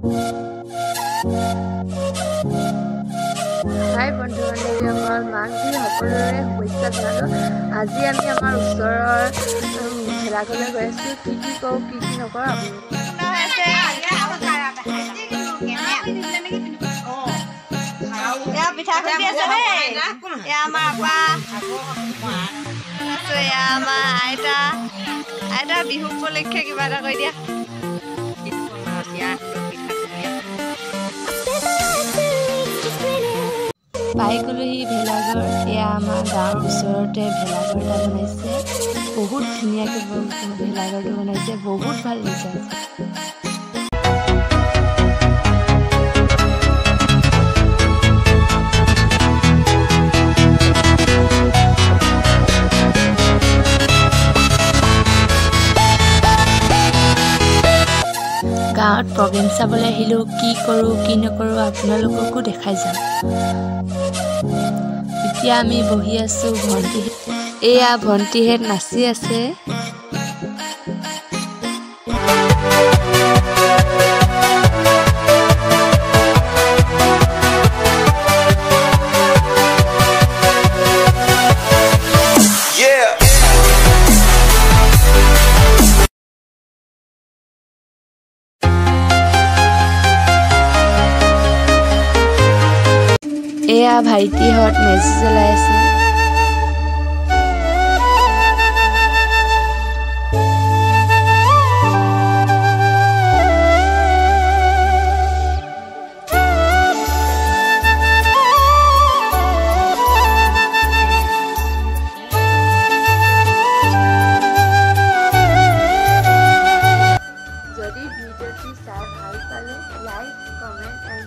হাই বন্ধু বান্ধৱীসকল, মাঘ বিহু সকলোৰে শুভেচ্ছা জনালোঁ। আজি আমি আমাৰ ওচৰৰ ভেলাঘৰলৈ গৈ আছোঁ। কি কি কৰোঁ, কি কি নকৰোঁ আপুনি পিঠা খুন্দি আছে দেই। এয়া আমাৰ আপা, এয়া আমাৰ আইতা। আইতা, বিহু উপলক্ষে কিবা এটা কৈ দিয়া। পাই গ'লোহি ভেলাঘৰ। এয়া আমাৰ গাঁৱৰ ওচৰতে ভেলাঘৰ এটা বনাইছে। বহুত ধুনীয়াকৈ ভেলাঘৰটো বনাইছে, বহুত ভাল লাগিছে। গাঁৱত প্ৰগ্ৰেম চাবলৈ আহিলোঁ। কি কৰোঁ, কি নকৰোঁ আপোনালোককো দেখাই যাম। এতিয়া আমি বহি আছোঁ। ভণ্টি, এয়া ভণ্টিহেঁত নাচি আছে। এয়া ভাইটিহঁত মেজি জ্বলাই আছে। যদি ভিডিঅ'টি চাই ভাল পালে লাইক, কমেণ্ট এণ্ড